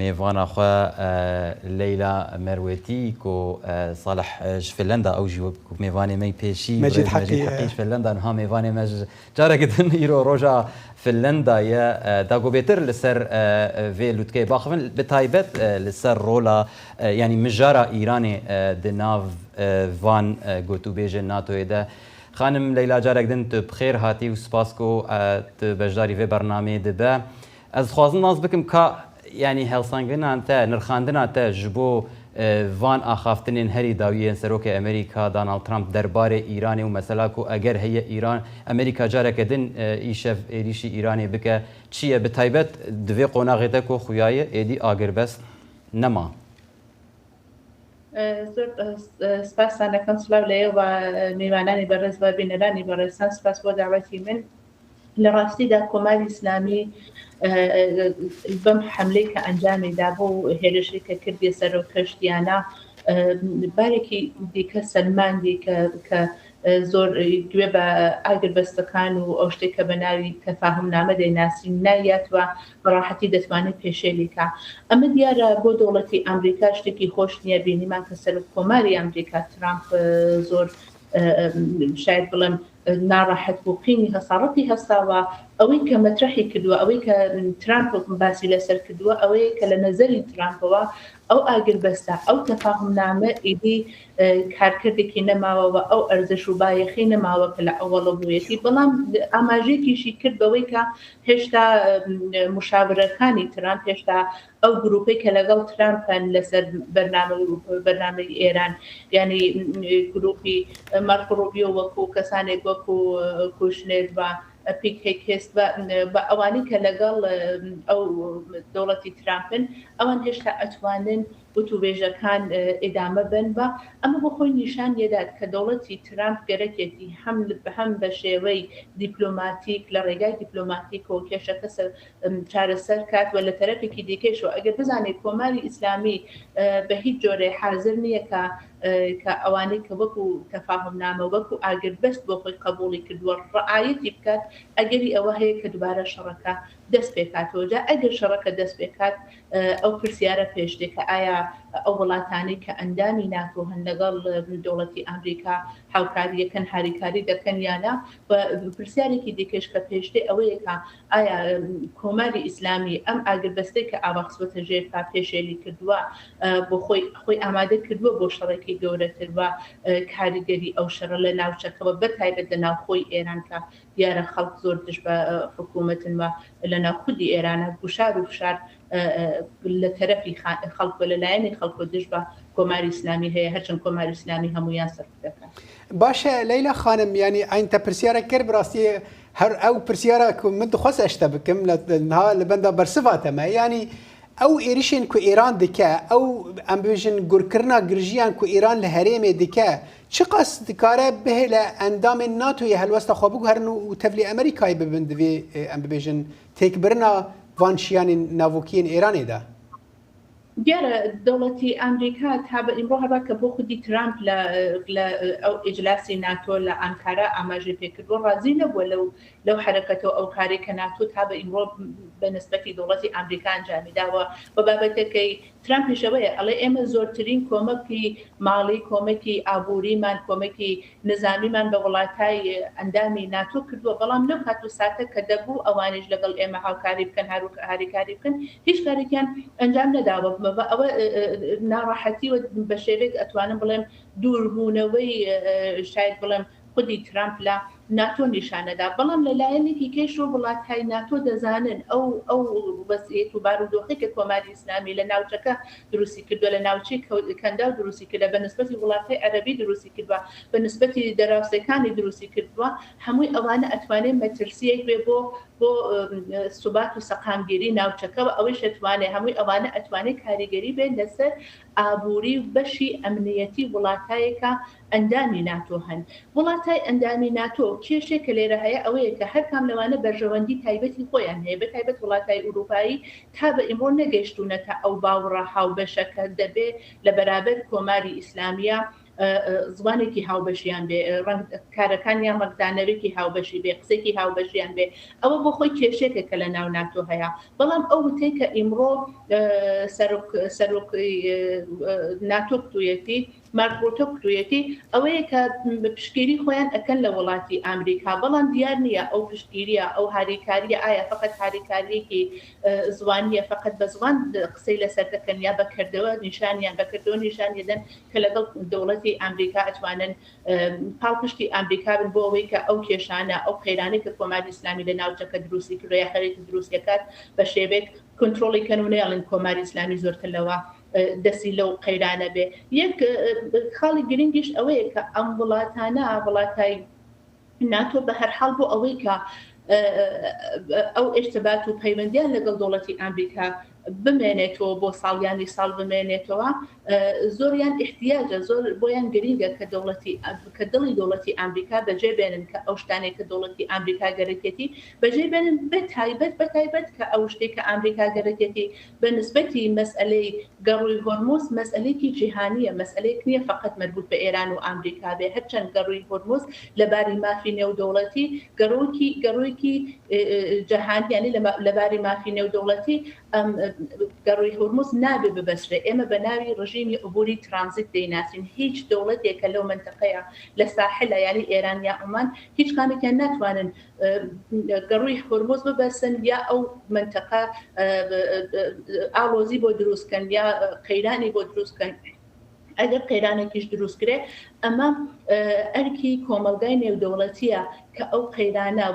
مێڤانا خوە لەیلا مەروێتی کو سالح ژ فنلەندا ئەو ژی وەک مێڤانێ مەی پێشی مەجید برێز مەجید حەقی حەقی ژ فنلەندا نها مێڤانێ مە ژ جارەک دن ئیرۆ ڕۆژا فنلەندا یە دا گو بێتر لە سەر ڤێ لوتکەی باخڤن بە تایبەت لە سەر ڕۆلا یانی مژارا ئیرانێ د ناڤ ڤان گۆتوبێژێن ناتۆیێ دە. خانم لەیلا جارەک دن تو بخێر هاتی و سپاس کو تو بەشداری ڤێ بەرنامەیێ دبە. ئەز دخوازم ناس بکم کا یانی هەلسەنگنان تە، نرخاندنا تە ژ بۆ ڤان ئاخافتنێن هەری داویێن سەرۆکێ ئەمریکا داناڵد ترامپ دەربارێ ئیرانێ و مەسەلا کو ئەگەر هەیە ئیران ئەمریکا جارەکە دن ئیشەڤ êrîşî ئیرانێ بکە چیە bi taybet di vê qonaxê de ku xuyayê êdî agirbest nema. زۆر سپاستان دەکەم. سڵاو لە ئێوە میوانانی بەڕێز و بینەرانی بەڕێزتان. سپاس بۆ داوەتی من. لە ڕاستیدا کۆماری ئیسلامی بەم حەملەی کە ئەنجامی دا بۆ هێرشی کە کردیە سەر ئەو کەشتیانە بارێکی دیکە سەلماندی کە زۆر گوێ بە ئاگربەستەکان و ئەو شتێک کە بە ناوی تەفاهمنامە دەیناسین نایات و بەڕاحەتی دەتوانێت پێشێلی کا. ئەمە دیارە بۆ دەوڵەتی ئەمریکا شتێکی خۆش نییە. بینیمان کە سەرۆک کۆماری ئەمریکا ترامپ زۆر شاید بڵێم ناڕەحەت بوو، قینی هەستا، ڕقی هەستاوە. ئەوەی کە مەترەحی کردووە، ئەوەی کە ترامپ باسی لەسەر کردووە ئەوەیە کە لە نەزەری ترامپەوە ئەو ئاگربەستە، ئەو تەفاهمنامە ئیدی کارکردێکی نەماوە و ئەو ئەرزش و بایەخەی نەماوە کە لە ئەوەڵە بوویەتی. بەڵام ئاماژەیەکیشی کرد بەوەی کە هێشتا مشاورەکانی ترامپ، هێشتا ئەو گروپەی کە لەگەڵ ترامپن لەسەر بەرنامەی ئێران، یانی گروپی مارکۆ ڕوبیۆ وەکو کەسانێک وەکو کوشنێر و پیت هێگسێت و ئەوانەی کە لەگەڵ ئەو دەوڵەتی ترامپن، ئەوان هێشتا ئەتوانن وتووێژەکان ئیدامە بەن و ئەمە بۆ خۆی نیشان یەدات کە دەوڵەتی ترامپ گەرەکێتی هەم هەم بە شێوەی دیپلۆماتیک لە ڕێگای دیپلۆماتیکەوە کێشەکە چارەسەر کات و لە تەرەفێکی دیکەیشەوە ئەگەر بزانێت کۆماری ئیسلامی بە هیچ جۆرێ حازر نییە کە کە ئەوانەی کە وەکو تەفاهمنامە وەکو ئاگربەست بۆ خۆی قەبووڵی کردووە ڕعایەتی بکات، ئەگەری ئەوە هەیە کە دوبارە شەڕەکە دەست پێکاتەوە. جا ئەگەر شەڕەکە دەست پێکات ئەو پرسیارە پێش دێ کە ئایا ئەو وڵاتانەی کە ئەندامی ناتۆ هەن لەگەڵ دەوڵەتی ئامریکا هاوکارییەکەن، هاریکاری دەکەن یا نا؟ و پرسیارێکی دیکەش کە پێش دێ ئەوەیە کە ئایا کۆماری ئیسلامی ئەم ئاگربەستەی کە ئاوا خستووەتە ژێر پا پێشێلی کردووە بۆ خۆی خۆی ئامادە کردووە بۆ شەڕێکی گەورەتر و کاریگەری ئەو شەڕە لە ناوچەکەوە بە تایبەت لە ناوخۆی ئێران کە دیارە خەڵک زۆر دژ بە حکوومەتن و لە ناو خودی ئێرانە گوشار و فشار لە تەرەفی خەڵک و لە لایەنی خەڵک و دژ بە کۆماری ئیسلامی هەیە، هەرچەند کۆماری ئیسلامی هەموویان سەرکوت دەکات. باشە لەیلا خانم یانی عین تە پرسیارە کرد بڕاستی هەر ئەو پرسیارە کو من دخواست ئەش تە بکم لە نها لە بەندا بەرسڤا تە مە یانی ئەو êrişên ku Îran dike ew em bibêjin gurkirina girjiyan ku Îran li herêmê dike çiqas dikare bihêle endamên NATOyê helwesta xwe biguherin û tevlî Amerîkayê bibin divê em bibêjin têkbirina van şiyanên navokiyên Îranê de? دیارە دەوڵەتی ئامریکا تا بە ئیمڕۆ هەروا کە بۆ خودی ترامپ لە لە ئەو ئیجلاسی ناتۆ لە ئانکارا ئاماژەی پێ کردووە ڕازی نەبووە لەو لەو حەرەکەتە و ئەو کارەی کە ناتۆ تا بە ئیمڕۆ بە نسبەتی دەوڵەتی ئامریکا ئەنجامی داوە و بابەتەکەی ترامپیش ئەوەیە ئەڵێ ئێمە زۆرترین کۆمەکی ماڵی، کۆمەکی ئابووریمان، کۆمەکی نزامیمان بە وڵاتای ئەندامی ناتۆ کردووە، بەڵام لەو کات و ساتە کە دەبوو ئەوانیش لەگەڵ ئێمە هاوکاری بکەن، هاریکاری بکەن، هیچ کارێکیان ئەنجام نەداوە. ئەوە ناڕەحەتی و بە شێوەیەک ئەتوانم بڵێم دووربوونەوەی شاید بڵێم خودی ترامپ لە ناتۆ نیشانەدا، بەڵام لە لایەنێکی کەیشەوە وڵاتهای ناتۆ دەزانن ئەو ئەو وەزعیەت و بارودۆخەی کە کۆماری ئیسلامی لە ناوچەکە دروستی کردوە، لە ناوچەی کەنداو دروستی کردە، بە نسبەتی وڵاتهای عەرەبی دروستی کردوە، بە نسبەتی دەراوسێکانی دروستی کردوە، هەمووی ئەوانە ئەتوانێ مەترسیەک بێ بۆ بۆ سوبات و سەقامگیری ناوچەکە و ئەوەیش ئەتوانێ هەمووی ئەوانە ئەتوانێ کاریگەری بێ لەسەر ئابووری و بەشی ئەمنیەتی وڵاتایەکە ئەندامی ناتۆ هەن. وڵاتای ئەندامی ناتۆ کێشەی کە لێرە هەیە ئەوەیە کە هەر کام لەوانە بەرژەوەندی تایبەتی خۆیان هەیە بە تایبەت وڵاتای ئورووپایی تا بە ئیمڕۆ نەگەیشتوونەتە ئەو باوڕە هاوبەشە کە دەبێ لە بەرابەر کۆماری ئیسلامییە. زمانێکی هاوبەشیان بێ، ڕەنگ کارەکانیان ڕەنگدانەوێکی هاوبەشی بێ، قسێکی هاوبەشیان بێ، ئەوە بۆ خۆی کێشێکە کە لە ناو ناتۆ هەیە. بەڵام ئەو وتەی کە ئیمڕۆ سەرۆک سەرۆک ناتۆ کوتویەتی، مارک ڕوتۆ کوتویەتی، ئەوەیە کە پشتگیری خۆیان ئەکەن لە وڵاتی ئامریکا، بەڵام دیار نییە ئەو پشتگیریە، ئەو هاریکاریە ئایا فەقەت هاریکاریەکی زوانیە، فەقەت بە زوان قسەی لەسەر دەکەن یا بە کردەوە نیشانیان بە کردەوە نیشانی دەن کە لەگەڵ دەوڵەتی ئامریکا ئەتوانن پاڵپشتی ئامریکا بن بۆ ئەوەی کە ئەو کێشانە، ئەو قەیرانەی کە کۆماری ئیسلامی لە ناوچەکە دروستی کردوە یا خەرێکی دروستی ئەکات بە شێوەیەک کونترۆڵی کەن و نەیەڵن کۆماری ئیسلامی زۆرتر لەوە دەستی لەو قەیرانە بێ. یەک خاڵی گرنگیش ئەوەیە کە ئەم وڵاتانە، وڵاتای ناتۆ بە هەر حاڵ بۆ ئەوەی کە ئەو ئیرتبات و پەیوەندیان لەگەڵ دەوڵەتی ئامریکا بمێنێتەوە بۆ ساڵیانی ساڵ بمێنێتەوە زۆریان ئیحتیاجە زۆر بۆیان گرینگە کە دەوڵەتی کە دڵی دەوڵەتی ئامریکا بەجێ بێنن کە ئەو شتانەی کە دەوڵەتی ئامریکا گەرەکێتی بەجێ بێنن بە تایبەت بە تایبەت کە ئەو شتێک کە ئامریکا گەرەکێتی بە نسبەتی مەسئەلەی گەڕووی هۆرموز مەسئەلەیەکی جیهانییە، مەسئەلەیەک نییە فەقەت مەربووت بە ئێران و ئامریکا بێ، هەرچەند گەڕووی هۆرموز لە باری مافی نێودەوڵەتی گەڕووکی گەڕوویکی جەهانی یانی لە باری مافی نێودەوڵەتی ئەم گەڕووی هۆرموز نابێ ببەسرێ، ئێمە بە ناوی ڕژیمی عبوری ترانزیت دەیناسین، هیچ دەوڵەتێک کە لەو مەنتەقەیە لە ساحلە یانی ئێران یا عومان هیچ کامێکیان ناتوانن گەڕووی هورمز ببەسن یا ئەو مەنتەقە ئاڵۆزی بۆ دروست کەن یا قەیرانی بۆ دروست کەن ئەگەر قەیرانێکیش دروست کرێ ئەمە ئەرکی کۆمەڵگای نێودەوڵەتیە کە ئەو قەیرانە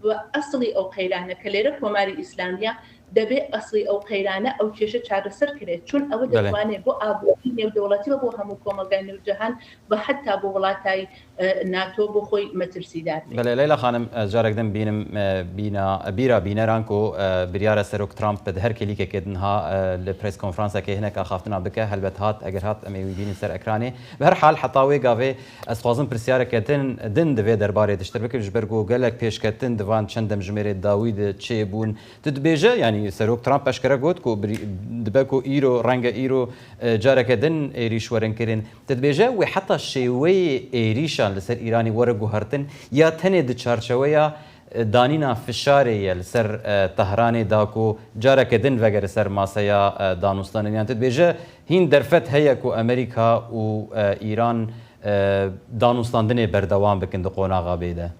بە ئەسڵی ئەو قەیرانە کە لێرە کۆماری ئیسلامیە دەبێ ئەسڵی ئەو قەیرانە ئەو کێشە چارەسەر کرێت چون ئەوە دەتوانێت بۆ ئابووری نێودەوڵەتی و بۆ هەموو کۆمەڵگای نێو جەهان و حەتا بۆ وڵاتای ناتۆ بۆ خۆی مەترسیدار بێت. بەلێ لەیلا خانم جارێک دن بینم بینا بیرا بینەران کو بریارە سەرۆک ترامپ د هەر کێلیکێکێ دن ها لە پرێس کۆنفرانسەکێ هنەک ئاخافتنا بکە هەلبەت هات ئەگەر هات ئەمێ وی بینن سەر ئەکرانێ بە هەر حال حەتا وێ گاڤێ ئەز خوازم پرسیارەکێ دن دن دڤێ دەربارێ دشتر بکم ji ber ku gelek pêşketin di van çend demjimêrê dawî de çêbûn tu dibêje yanî serok Trump eşkere got ku dibe ku îro renge îro careke din êrîş werin kirin Tu dibêje wê heta şêweyê êrîşan li ser Îranê were guhertin ya tenê di çarçeweya danîna fişarê ye li ser Tehranê da ku careke din vegere ser maseya danûstanên yan tu dibêje hîn derfet heye ku Amerîka û Îran danûstandinê berdewam bikin di qonaxa bê de?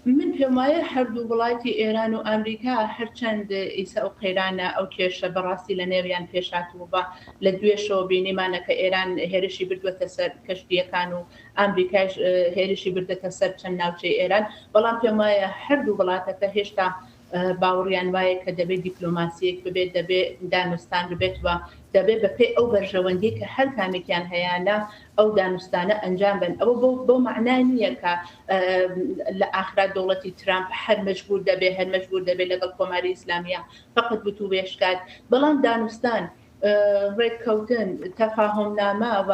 من پێم وایە هەردوو وڵاتی ئێران و ئامریکا هەرچەند ئیسە ئەو قەیرانە ئەو کێشە بەڕاستی لە نێویان پێش هاتووە بە لە دوێشەوە بینیمانە کە ئێران هێرشی بردووەتە سەر کەشتییەکان و ئامریکایش هێرشی بردەتە سەر چەند ناوچەی ئێران بەڵام پێم وایە هەردوو وڵاتەکە هێشتا باوەڕیان وایە کە دەبێ دیپلۆماسییەک ببێت دەبێ دانوستان ببێت و دەبێ بە پێی ئەو بەرژەوەندیەی کە هەر کامێکیان هەیانە ئەو دانوستانە ئەنجام بەن. ئەوە بەو بەو مەعنا نییە کە لە ئاخرا دەوڵەتی ترامپ هەر مەجبوور دەبێ هەر مەجبوور دەبێ لەگەڵ کۆماری ئیسلامییە فەقەت وتووێژ کات. بەڵام دانوستان، ڕێککەوتن، تەفاهۆمنامە و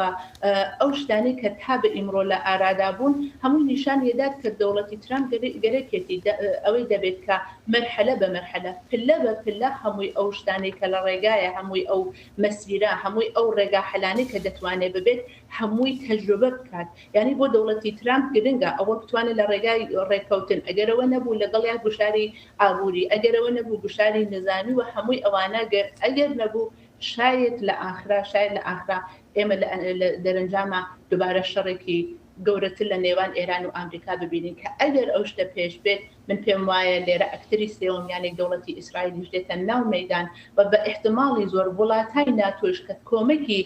ئەو شتانەی کە تا بە ئیمڕۆ لە ئارادا بوون هەمووی نیشان یەدات کە دەوڵەتی ترامپ گەرەکێتی ئەوەی دەبێت کە مەرحەلە بە مەرحەلە، پلە بە پلە هەمووی ئەو شتانەی کە لە ڕێگایە، هەمووی ئەو مەسیرە، هەمووی ئەو ڕێگا حەلانەی کە دەتوانێ ببێت، هەمووی تەجروبە بکات. یانی بۆ دەوڵەتی ترامپ گرنگە ئەوە بتوانێت لە ڕێگای ڕێککەوتن، ئەگەر ئەوە نەبوو لەگەڵیا گوشاری ئابووری، ئەگەر ئەوە نەبوو گوشاری نزامی و هەمووی ئەوانە گەر ئەگەر نەبوو شایەد لە ئاخرا شایەد لە ئاخرا ئێمە لە لە دەرەنجاما دوبارە شەڕێکی گەورەتر لە نێوان ئێران و ئامریکا ببینین کە ئەگەر ئەو شتە پێش بێت من پێم وایە لێرە ئەکتەری سێوەم یانێک دەوڵەتی ئیسرائیلیش دێتە ناو مەیدان و بە ئیحتماڵی زۆر وڵاتای ناتۆیش کە کۆمەکی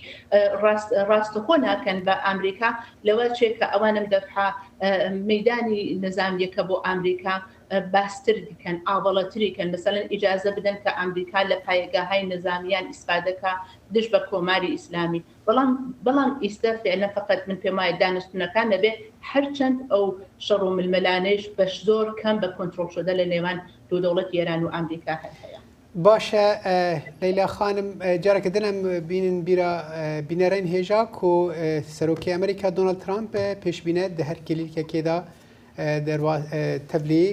ڕاست ڕاستەخۆ ناکەن بە ئامریکا لەوە چێ کە ئەوانم دەفعە مەیدانی نزامیەکە بۆ ئامریکا باستر کەن ئاوەڵەتری کەن مەسەلەن ئیجازە بدەن کە ئامریکا لە پایەگاهای نزامیان ئیسفادە کا دژ بە کۆماری ئیسلامی بەڵام بەڵام ئیستە فعلەن فەقەت من پێم وایە دانوستنەکان نەبێ هەرچەند ئەو شەڕ و ململانێیش بەش زۆر کەم بە کۆنترۆڵ شدە لە نێوان دوو دەوڵەتی ئێران و ئامریکا هەر هەیە. باشە لەیلا خانم جارەکە دن ئەم بینن بیرا بینەرەین هێژا کو سەرۆکی ئەمریکا دۆناڵد ترامپ پێشبینە دە هەر کێلیلکەکێدا تەڤلی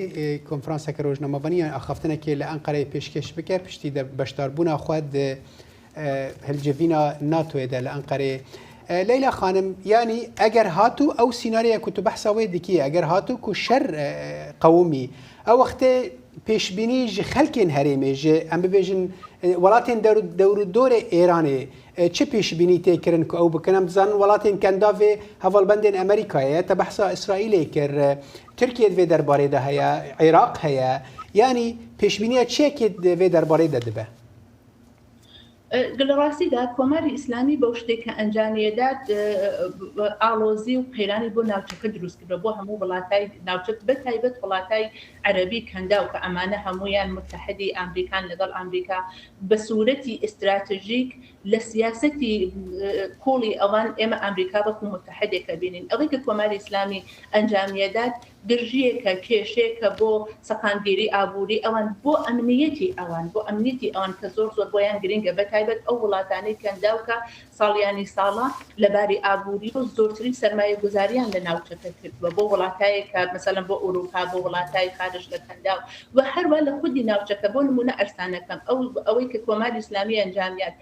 کۆنفرانسەکە رۆژنامەڤانی یان ئاخافتنەکێ لە ئەنقەرەی پێشکێش بکە پشتی بەشداربوونا خوە د هەلجڤینا ناتۆێ دە لە ئەنقەرەێ. لەیلا خانم یانی ئەگەر هاتوو ئەو سیناریۆیە کو تو بەحسا وێ دکی ئەگەر هاتوو کو شەر قەومی ئەو وەختێ پێشبینی ji xelkên herêmê ji em bibêjin welatên dewrûdorê Êranê çi pêşbînî tê kirin ku ew bikin? Em dizanin welatên Kendavê hevalbendên Amerîkayê ye, te behsa Îsraîlê kir, Tirkiye di vê derbarê de heye, Iraq heye. Yanî pêşbîniya çi yekê di vê derbarê de dibe? لە ڕاستیدا کۆماری ئیسلامی بەو شتێک کە ئەنجامیەدات ئاڵۆزی و قەیرانی بۆ ناوچەکە دروست کردوە بۆ هەموو وڵاتای ناوچە بە تایبەت وڵاتای عەرەبی کەنداو کە ئەمانە هەموویان متحدی ئامریکان لەگەڵ ئامریکا بە سوورەتی ئیستراتژیک لە سیاسەتی قوڵی ئەوان ئێمە ئامریکا وەکو متحدێک ئەبینین ئەوەی کە کۆماری ئیسلامی ئەنجامیەدات گرژییەکە، کێشەیەکە بۆ سەقامگیری ئابووری ئەوان، بۆ ئەمنییەتی ئەوان، بۆ ئەمنییەتی ئەوان کە زۆر زۆر بۆیان گرنگە، بە تایبەت ئەو وڵاتانەی کەنداو کە ساڵیانی ساڵە لە باری ئابوورییەوە زۆرترین سەرمایەگوزارییان لە ناوچەکە کردووە، بۆ وڵاتایەک کە مەسەلەن بۆ ئورووپا، بۆ وڵاتای خارج لە کەنداو و هەروا لە خودی ناوچەکە، بۆ نموونە ئەرسانەکەم ئەو ئەوەی کە کۆماری ئیسلامی ئەنجامیات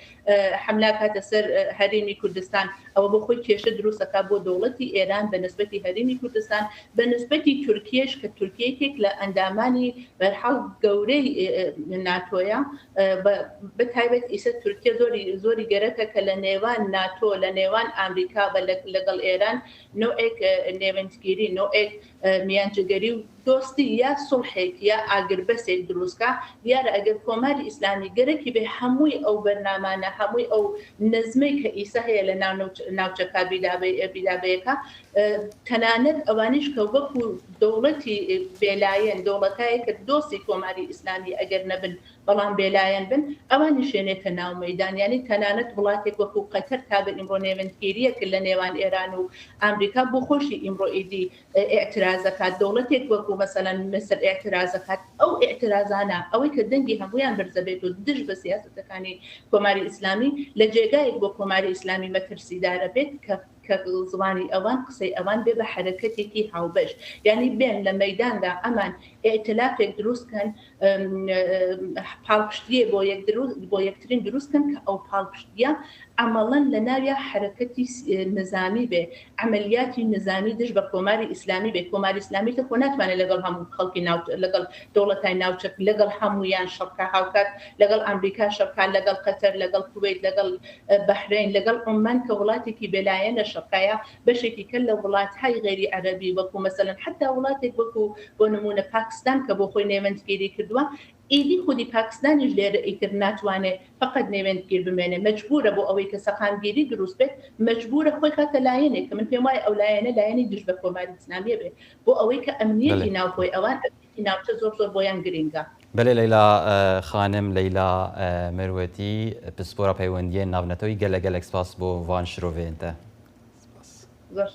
حەملە ئەکاتە سەر هەرێمی کوردستان، ئەوە بۆ خۆی کێشە دروست ئەکات بۆ دەوڵەتی ئێران بە نسبەتی هەرێمی کوردستان، بە نسبەتی تورکیەش کە تورکیە یەکێک لە ئەندامانی بەرحاڵ گەورەی ناتۆیە، بە تایبەت ئیسە تورکیە زۆری زۆری گەرەکە کە لە نێوان ناتۆ لە نێوان ئامریکا بە لەگەڵ ئێران نەوعێک نێوەندگیری نەوعێک میانجگەری و دۆستی یا سوڵحێک یا ئاگربەسێک دروست کا، دیارە ئەگەر کۆماری ئیسلامی گەرەکی بێ هەمووی ئەو بەرنامانە، هەمووی ئەو نەزمەی کە ئیسە هەیە لە ناو ناوچەکە بیدابەیەکا، تەنانەت ئەوانیش کە وەکوو دەوڵەتی بێلایەن، دەوڵەتایەک کە دۆستی کۆماری ئیسلامی ئەگەر نەبن بەڵام بێلایەن بن، ئەوانیش یەنێتە ناو مەیدان، یانی تەنانەت وڵاتێک وەکوو قەتەر تا بە ئیمڕۆ نێوەندگیرییەک لە نێوان ئێران و ئامریکا بۆ خۆشی ئیمڕۆ ئیدی ئیعتراز ئەکات، دەوڵەتێک وەکو مەسەلەن میسر ئیعتراز ئەکات، ئەو ئیعترازانە ئەوەی کە دەنگی هەموویان بەرزەبێت و دژ بە سیاسەتەکانی کۆماری ئیسلامی لە جێگایەک بۆ کۆماری ئیسلامی مەترسیدارە بێت کە کە زمانی ئەوان قسەی ئەوان بێ بە حەرەکەتێکی هاوبەش یانی بێن لە مەیداندا ئەمان ئیئتلافێک دروست کەن پاڵپشتییە بۆ یەک بۆ یەکترین دروست کەن کە ئەو پاڵپشتییە عەمەڵەن لە ناویا حەرەکەتی نزامی بێ، عەمەلیاتی نزامی دژ بە کۆماری ئیسلامی بێ، کۆماری ئیسلامی تە خۆ ناتوانێ لەگەڵ هەموو خەڵکی ناو لەگەڵ دەوڵەتای ناوچەک لەگەڵ هەموویان شەڕ کا هاوکات لەگەڵ ئامریکا شەڕ کا لەگەڵ قەتەر لەگەڵ کوەیت لەگەڵ بەحرەین لەگەڵ عوممان کە وڵاتێکی بێلایەنە شەڕ کا یا بەشێکی کە لە وڵاتهای غەیری عەرەبی وەکوو مەسەلەن حەتا وڵاتێک وەکوو بۆ نموونە پاکستان کە بۆ خۆی نێوەندگیری کردووە ئیدی خودی پاکستانیش لێرە ئیتر ناتوانێ فەقەت نێوەندگیر بمێنێ مەجبوورە بۆ ئەوەی کە سەقامگیری دروست بێت مەجبوورە خۆی خاتە لایەنێک کە من پێم وایە ئەو لایەنە لایەنی دژ بە کۆماری ئیسلامیە بێ بۆ ئەوەی کە ئەمنیەتی ناوخۆی ئەوان ئەمنیەتی ناوچە زۆر زۆر بۆیان گرینگە. بەلێ لەیلا خانم لەیلا مروەتی پسپۆرا پەیوەندیەن ناڤنەتەوەی گەلەک گەلەک سپاس بۆ ڤان شرۆڤەیەن تە. سپاس. زۆر.